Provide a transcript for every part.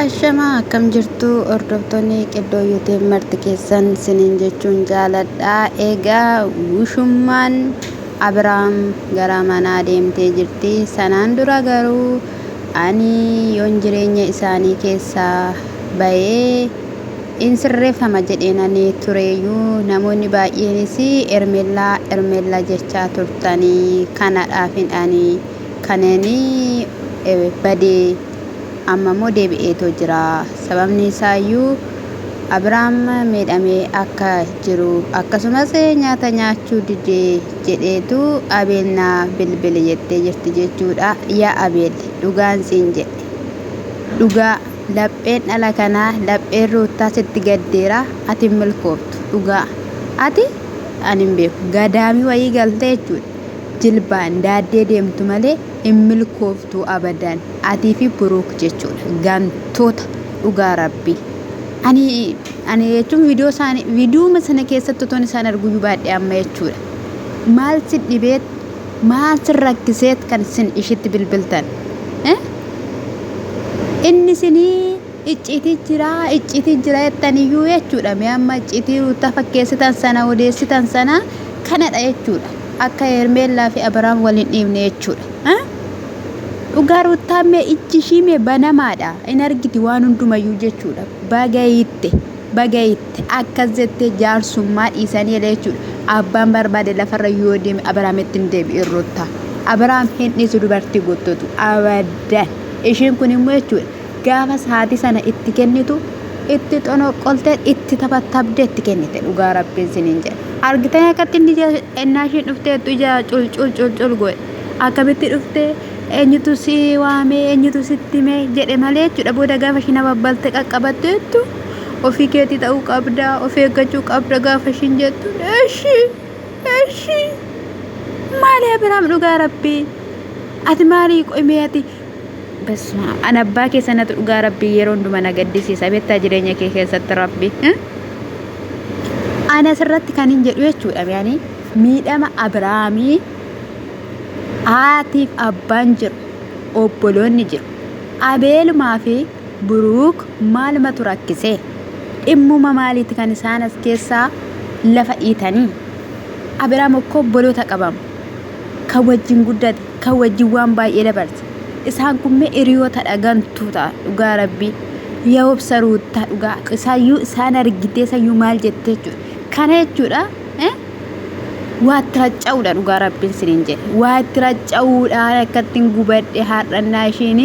Ashamaa akkam jirtu hordoftoonni Qiddoo YouTube marti keessan sinin jechuun jaaladha. Egaa wushummaan Abiraam gara manaa deemtee jirti. Sanaan dura garuu ani yoon jireenya isaanii keessaa bahee in sirreeffama jedheen ani tureeyyuu namoonni baay'eenis Ermellaa Ermella jechaa turtanii kanadhaafin ani kanani badee Amma immoo deebi'eetoo jira. Sababni isaayyuu Abiraam miidhamee akka jiru akkasumas nyaata nyaachuu dide jedheetu Abeel naa bilbile jettee jirti jechuudha. Yaa Abeel dhugaan siin jedhe. Dhugaa lapheen dhala kanaa lapheen Ruuttaa sitti gaddeera ati hin milkooftu dhugaa. Ati ani hin beeku gadaamii wayii galtee jechuudha. Jilbaan daaddee deemtu malee hin milkooftuu abadan atii fi Buruk jechuudha gantoota dhugaa rabbii ani ani jechuun viidiyoo isaanii viidiyooma sana keessatti otoon isaan arguyyuu baadhee amma jechuudha maal si dhibeet maal si rakkiseet kan isin ishitti bilbiltan eh? Inni isinii icciitii jira icciitii jira jettaniyyuu jechuudha mee amma icciitii ruuttaa fakkeessitan sana odeessitan sana kanadha jechuudha akka Hermeellaa fi Abiraam wal hin dhiifne jechuudha. Dhugaa Ruuttaan mee ijji ishii mee banamaadha hin argiti waan hundumayyuu jechuudha. Bagayitte bagayitte akkas jettee jaarsummaa dhiisanii jedha jechuudha. Abbaan barbaade lafarra yoo deeme Abiraamitti hin deebi'in Ruuttaa. Abiraam hin dhiisu dubartii gottotu abadan. Ishiin kun immoo jechuudha gaafa sa'aatii sana itti kennitu itti xonoqqoltee itti taphattabdee itti kennite dhugaa rabbiin siniin jedha. Argitanii akkatti inni ija ennaa ishiin dhufteettu ija culcul culcul godhe. Akkamitti dhuftee eenyutu si waamee eenyutu sitti himee jedhe malee jechuudha booda gaafa ishiin ababbalte qaqqabatteettu ofii keetii ta'uu qabda of eeggachuu qabda gaafa ishiin jettu eshi eshi maali Abiraam dhugaa rabbii ati maalii qo'imee ati Basma an abbaa kee sanatu dhugaa rabbii yeroo hunduma na gaddisiisa beektaa jireenya kee keessatti rabbi. Ana asirratti kan hin jedhu jechuudha yaani miidhama Abiraamii haatiif abbaan jiru obboloonni jiru Abeelumaa fi Buruuk maalumatu rakkisee dhimmuma maaliiti kan isaan as keessaa lafa dhiitanii Abiraam okkoo obboloota qabamu kan wajjin guddate kan wajjin waan baay'ee dabarse. Isaan kun mee hiriyootadha gantuuta dhugaa rabbii. Yaa obsa ruuttaa dhugaa isaayyuu isaan argitee sayyuu maal jettee jechuudha. Kana jechuudha waa itti racca'uudha dhugaa rabbiin siniin jedhe. Waa itti racca'uudha akkattiin gubadhe har'annaa ishiin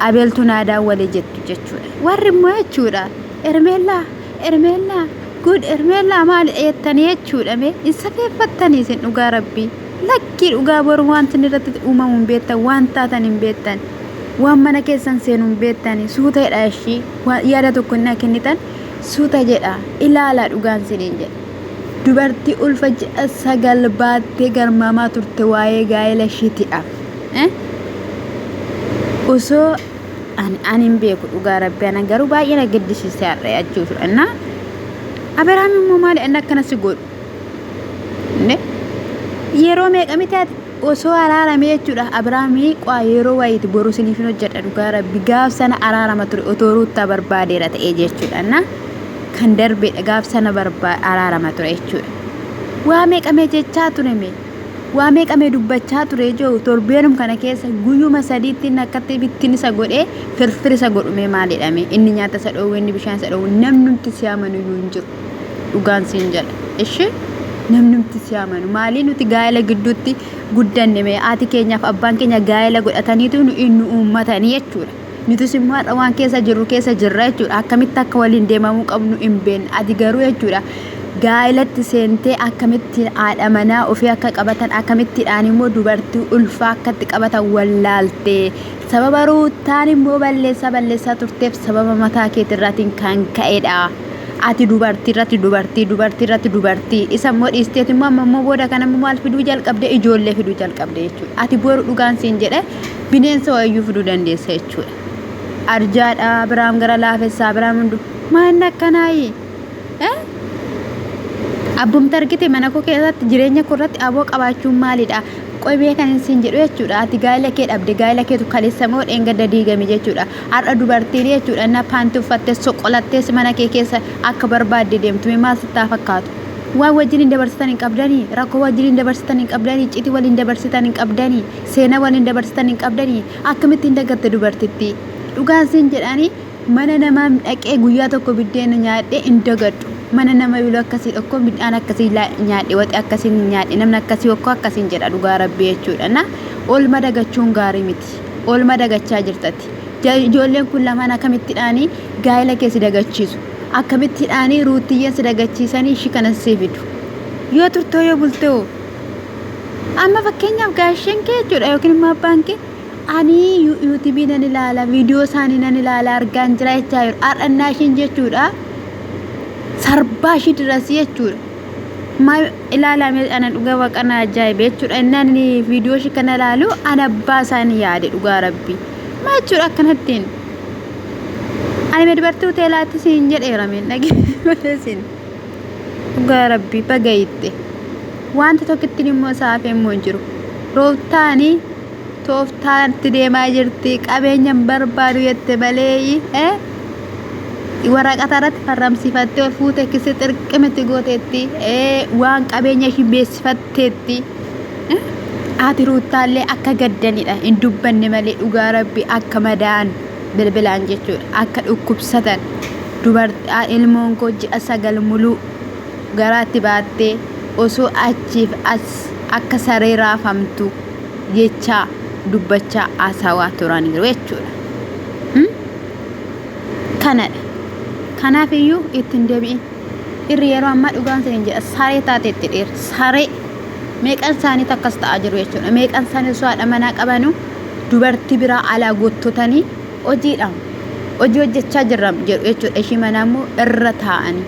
abeeltu naa daawwale jettu jechuudha. Warri immoo jechuudha Hermeellaa Hermeellaa Good Hermeellaa maali jettanii jechuudha mee hin safeeffattanii isin dhugaa rabbii lakkii dhugaa boru waan isin irratti uumamu hin beektan waan taatan hin beektan waan mana keessan seenu hin beektani suuta jedha ishii yaada tokko hin kennitan suuta jedha ilaalaa dhugaan isiniin jedha dubartii ulfa ji'a 9 baattee garmaamaa turte waa'ee gaa'ela ishiitidha osoo Ani ani hin beeku dhugaa rabbi ana garuu baay'ee na gaddisiise har'a jechuudha. Innaa Abiraam immoo maali inni akkana si godhu? Inni yeroo meeqa miti ati osoo araaramee jechuudha Abiraamii qaa yeroo wayiiti boru isiniif hin hojjedha dhugaa rabbi gaaf sana araarama ture otoo ruuttaa barbaadeera ta'ee jechuudha. Innaa kan darbeedha gaaf sana araarama ture jechuudha. Waa meeqa mee jechaa ture mee? Waa meeqa mee dubbachaa ture ijoo torbeenum kana keessa guyyuma sadiitti inni akkatti bittin isa godhee firfir isa godhu mee maalidha mee inni nyaata isa dhoowwe inni bishaan isa dhoowwe namnumti si amanu iyyuu hin jiru dhugaan siin jedha ishi namnumti si amanu maalii nuti gaa'ela gidduutti guddanne mee haati keenyaaf abbaan keenya gaa'ela godhataniitu nu nu uummatanii jechuudha nutis immoo har'a waan keessa jirru keessa jirra jechuudha akkamitti akka waliin deemamuu qabnu hin beekne ati garuu jechuudha Gaa'elatti seentee akkamitti haadha manaa ofii akka qabatan akkamittiidhaan immoo dubartii ulfaa akkatti qabatan wallaalte. Sababa Ruuttaan immoo balleessaa balleessaa turteef sababa mataa keetirraatiin kan ka'edha. Ati dubartii irratti dubartii dubartii irratti dubartii isa immoo dhiisteet immoo amma immoo booda kana immoo maal fiduu jalqabde ijoollee fiduu jalqabde jechuudha. Ati boru dhugaan siin jedhe bineensa wayiyyuu fiduu dandeessa jechuudha. Arjaadha Abiraam gara laafessaa Abiraam hundu maal akkanaayi? Abbumti argite mana koo keessatti jireenya koo irratti aboo qabaachuun maalidha? Qoy kan isin jedhu jechuudha. Ati gaa'ela kee dhabde, gaa'ela keetu kaleessa moo dheengadda diigame jechuudha. Har'a dubartiin jechuudha na paantii uffattee soqolattees mana kee keessa akka barbaadde deemtu mee maal sittaa fakkaatu? Waan wajjin hin dabarsitan hin qabdanii, rakkoo wajjin hin dabarsitan hin qabdanii, iccitii waliin dabarsitan hin qabdanii, seenaa waliin dabarsitan hin qabdanii, akkamitti hin dagatte dubartittii? Dhugaan siin jedhanii mana namaa dhaqee guyyaa tokko biddeena nyaadhee hin dagadhu. Mana nama biluu akkasii tokko midhaan akkasii nyaadhe, waxii akkasii nyaadhe, namni akkasii okkoo akkasiin jedha dhugaa rabbii jechuudha. Na oolma dagachuun gaarii miti. Oolma dagachaa jirtati. Ijoolleen kun lamaan akkamittidhaanii gaa'ela kee si dagachiisu? Akkamittidhaanii ruuttiyyeen si dagachiisanii ishii kana si fidu? Yoo turtoo yoo bultoo amma fakkeenyaaf gaasheen kee jechuudha yookiin immoo abbaan kee ani yuutuubii nan ilaala, viidiyoo isaanii nan ilaala, argaan jira jechaa jiru. Har'annaa ishiin jechuudha sarbaa ishii dirasii jechuudha. Maal ilaalame ana dhugaa waaqa na ajaa'ibe jechuudha. Inni ani viidiyoo ishii kana ilaalu ana abbaa isaanii yaade dhugaa rabbii. Maal jechuudha akkanattiin? Ani mee dubartii hoteelaatti siin jedheera meen dhagee siin. Dhugaa rabbii baga itti. Wanta tokkittiin immoo saafee immoo hin jiru. Rooftaanii tooftaatti deemaa jirti. Qabeenya hin barbaadu jette malee waraqata irratti farramsiifattee ol fuute kisee xirqimitti gooteetti waan qabeenya ishii beeksifatteetti. Haati Ruuttaallee akka gaddanidha hin dubbanne malee dhugaa rabbi akka madaa'an bilbilaan jechuudha akka dhukkubsatan dubartii ilmoon koo ji'a 9 muluu garaatti baattee osoo achiif as akka saree raafamtu jechaa dubbachaa haasawaa turaniiru jechuudha. Kanadha. Kanaaf iyyuu itti hin deebi'in. Dhirri yeroo ammaa dhugaan isin jedha saree taateetti dhiirri saree. Meeqan isaaniitu akkas ta'aa jiru jechuudha. Meeqan isaanii osoo haadha manaa qabanu dubartii biraa alaa gottotanii hojiidha. Hojii hojjechaa jirra jedhu jechuudha. Ishii manaa immoo irra taa'anii.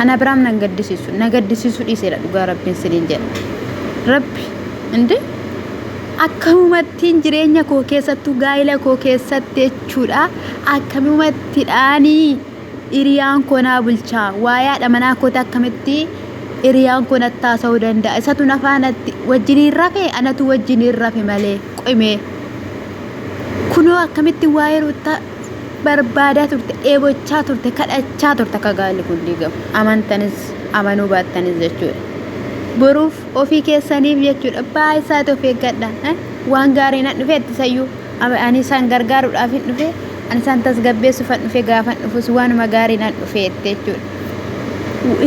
Ana biraam nan gaddisiisu. Na gaddisiisuu dhiiseera dhugaa rabbiin siniin jedha. Rabbi inde akkamumattiin jireenya koo keessattuu gaa'ila koo keessatti jechuudha. Akkamumattidhaanii hiriyaan koo naa bulchaa waa'ee haadha manaa kooti akkamitti hiriyaan koo natti haasa'uu danda'a isatu na faanatti wajjiniin rafe anatu wajjiniin rafe malee qimee kunoo akkamitti waa'ee ruuttaa barbaadaa turte dheebochaa turte kadhachaa turte akka gaalli kun diigamu amantanis amanuu baattanis jechuudha boruuf ofii keessaniif jechuudha baay'isaati of eeggadha waan gaarii nan dhufe ittisayyuu ani isaan gargaaruudhaaf hin dhufe ani isaan tasgabbeessuufan dhufe gaafan dhufus waanuma gaarii nan dhufe jette jechuudha.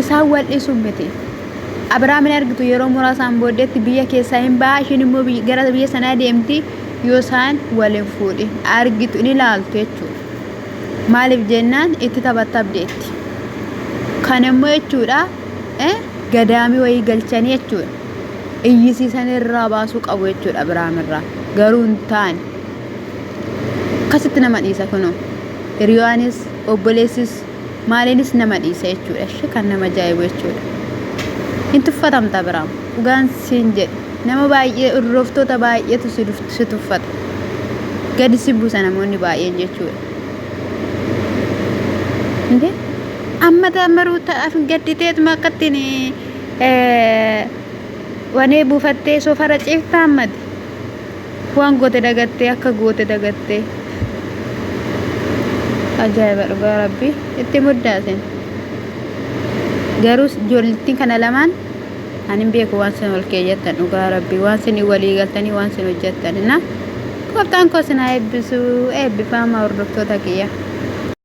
Isaan wal dhiisuun miti. Abiraamin argitu yeroo muraasaan booddeetti biyya keessaa hin ba'a ishiin immoo gara biyya sanaa deemti yoo isaan wal hin fuudhin argitu in ilaaltu jechuudha. Maaliif jennaan itti taphattabdeetti. Kan immoo jechuudha gadaamii wayii galchanii jechuudha. Iyyisiisan irraa baasuu qabu jechuudha Abiraam irraa. Garuu hin taane. Akkasitti nama dhiisa kunoo. Hiriyaanis obboleessis maaliinis nama dhiisa jechuudha. Ishee kan nama ajaa'ibu jechuudha. Hin tuffatamta Abiraam. Dhugaan siin jedhe. Nama baay'ee hordoftoota baay'eetu si tuffata. Gadi si buusa namoonni baay'een jechuudha. Indee amma amma ruutaadhaaf gadditeetuma akkattiin wanee buufattee sofarra ciifta ammati. Waan goote dagattee akka goote dagattee. Ajaa'iba dhugaa rabbi itti muddaasin. Garuu ijoollittiin kana lamaan ani hin beeku waan sin ol keeyyattan dhugaa rabbi waan sin walii galtanii waan sin hojjettan na gooftaan koo sin haa eebbisu eebbifaama hordoftoota kiyya.